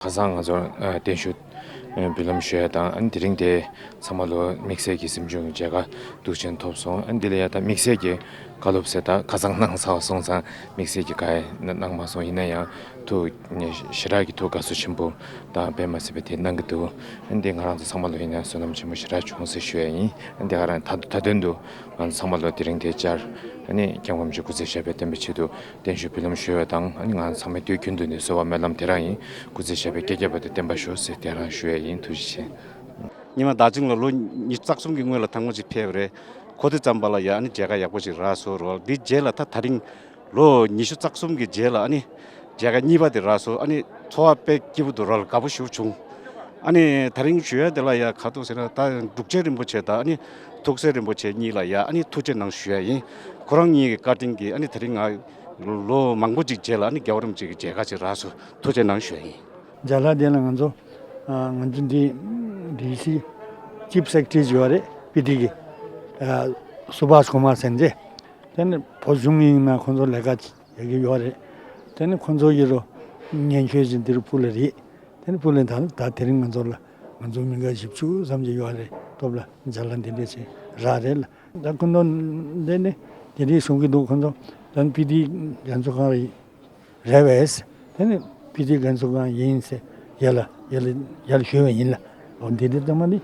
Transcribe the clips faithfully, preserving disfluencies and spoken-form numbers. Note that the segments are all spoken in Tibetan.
ཁ་སང་ང་ཚོར་ཨ་བརྟན་བཞུགས་ཨ་འབུལ་ལམ་ཞུ་ཡ་དང་ཨ་ནི་དེ་རིང་དེ་ཚང་མ་ལོ་དམིགས་བསལ་གྱི་གཟིམ་ཆུང་གི་མཇལ་ཁ་སྡུག་ཅན་ཐོབ་སོང་། ཨ་ནི་འདི་ལ་ཡ་ད་དམིགས་བསལ་གྱི་བཀའ་སློབ་ཟེར་ད་ཁ་སང་གནང་ཚར་སོང་ཙང་དམིགས་བསལ་གྱི་ག་ཡ་གནང་མ་སོང་། ཡིན་ན་ཡང་ཐུགས་ཞེ་དྲག་གི་ཐུགས་དགའ་བསུ་ཆེན་པོ་དང་དཔེ་མ་སྲིད་པ་དེ་གནང་གི་འདུག་ཨ་ནི་འདི་ང་རང་ཚོ་ཚང་མ་ལོ་ཡིན་ན་བསོད་ནམས་ཆེན་པོ་ཞེ་དྲག་བྱུང་ཟེར་ཞུ་ཡ་ཡིན། ཨ་ནི་འདི་ག་རང་ད་ད་དོན་དུ་ང་ཚོ་ཚང་མ་ལོ་དེ་རིང་དེ་བཅར་ཨ་ནི་སྐྱབས་མགོན་རིན་པོ་ཆེ་སྐུ་ཚེ་ཞབས་པད་བརྟན་པའི་ཆེད་དུ་བརྟན་བཞུགས་འབུལ་ལམ་ཞུ་བ་དང་ཨ་ནི་ང་ཚང་མའི་དུས་རྒྱུན་དུ་ནི་གསོལ་བ་སྨོན་ལམ་དེ་རང་ཡིན། སྐུ་ཚེ་ཞབས་པད་བསྐལ་བརྒྱ་བར་དུ་བརྟན་པར་ཤོག་ཟེར་དེ་རང་ཞུ་ཡ་ཡིན། ཐུགས་རྗེ་ཆེ། ཉི་མ་བདག་ཆེན་ལགས་ལོ་ཉི་ཤུ་རྩ་གསུམ་གྱི་སྔོན་ལ་དང་པོ་ཅིག་ཕེབས་པ་རེད། གོ་དེ་ཙམ་པ་ལ་ཡ་ཨ་ནི་མཇལ་ཁ་ཡག་པོ་ཅིག་རག་སོང་རོགས། འདི་རྗེས་ལ་ད་དེ་རིང་ལོ་ཉི་ཤུ་རྩ་གསུམ་གྱི་རྗེས་ལ་ཨ་ནི་མཇལ་ཁ་གཉིས་པ་དེ་རག་སོང་། ཨ་ནི་ཚོར་བ་དཔེ་སྐྱིད་པོ་འདུག་རོགས། དགའ་པོ་ཞེ་པོ་བྱུང་། ཨ་ནི་དེ་རིང་ཞུ་ཡ་དེ་ལ་ཡ་ག་ཐུག་ཟེར་ན་ད་འབྲུག་ཆེན་རིན་པོ་ཆེ་དང་ཨ་ནི་ཐུགས་སྲས་རིན་པོ་ཆེ་གཉིས་ལ་ཡ་ཨ་ནི་ཐུགས་རྗེ་གནང་ཞུ་ཡ་ཡིན། ཁོ་རང་གཉིས་ཀྱི་བཀའ་དྲིན་གྱིས་ཨ་ནི་དེ་རིང་ང་ལོ་མང་པོ་ཅིག་རྗེས་ལ་ཨ་ནི་རྒྱལ་བ་རིན་པོ་ཆེ་གི་མཇལ་ཁ་ཅིག་རག་སོང་། ཐུགས་རྗེ་གནང་ཞུ་ཡ་ཡིན། མཇལ་ཁ་དེ་ལ་ང་ཚོ་ཨ་ང་ཚོ་འདི་ཌི་སི་ཅིབ་སེཀ་རེ་ཊ་རི་ཅིག་ཡོད་རེད། པི་ཏི་གི་ཨ་སུ་བྷཱས་ཀུ་མར་ཟེར་མཁན་དེ། དེ་ནི་བོད་གཞུང་ཡིན་ན་ཁོང་ཚོ་ལས་ཀ་ཡག་གི་ཡོད་རེད། དེ་ནི་ཁོང་ཚོ་ཡི་རོ་སྙན་ཞུ་ཅིག་འདིར་ཕུལ་ལ་རེད། དེ་ནི་ཕུལ་ལ་ད་ད་དེ་རིང་ང་ཚོ་ལ་ང་ཚོ་མི་འགའ་བཞི་བཅུ་ཙམ་ཅིག་ཡོད་རེད། སྟོབས་ལ་མཇལ་ལ་འདི་འདྲ་ཅིག་རག་རེད་ལ། ད་ཁོང་ཚོ་འདི་ནི་དེ་འདྲའི་གསུང་གི་འདུག་ཁོང་ཚོ་ད་པི་ཏི་རྒན་ཚོ་གང་རེད། རེད་བས། དེ་ནི་པི་ཏི་རྒན་ཚོ་གང་ཡིན་ཟེར་ཡ་ལ་ཡ་ལ་ཡ་ལ་ཞུས་པ་ཡིན་ལ། འོ་འདི་འདི་ཚང་མ་ནི་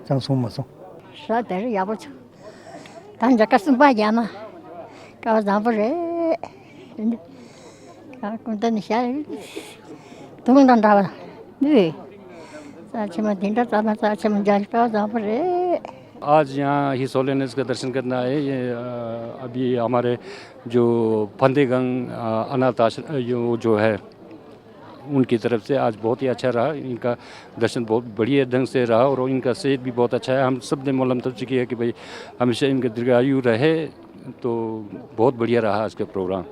ཅང་གསུངས་མ་སོང་། ཤ་དེ་རེད་ཡག་པོ་བྱུང་། ད་མཇལ་ཁ་གསུམ་པ་རྒྱག་ན་སྐལ་བ་བཟང་པོ་རེད། ཨ་ཀུན་ད་ནི་ཤ་དུང་དང་འདྲ་བ་ནི་རྩ་ཆེན་མོ་དེ་འདྲ་རྩ་མ་རྩ་ཆེན་མོ་མཇལ་སྐལ་བ་བཟང་པོ་རེད། आज यहाँ ही सोलेनस का दर्शन करना आए। ये, अ, अभी हमारे जो फंदेगंग, अ, अनाथ आश्रम, अ, यो जो है, उनकी तरफ से आज बहुत ही अच्छा रहा। इनका दर्शन बहुत बढ़िया ढंग से रहा और इनका सेहत भी बहुत अच्छा है। हम सब ने मौलम तब से किया कि भाई, हमेशा इनका दीर्घायु रहे। तो बहुत बढ़िया रहा आज का प्रोग्राम।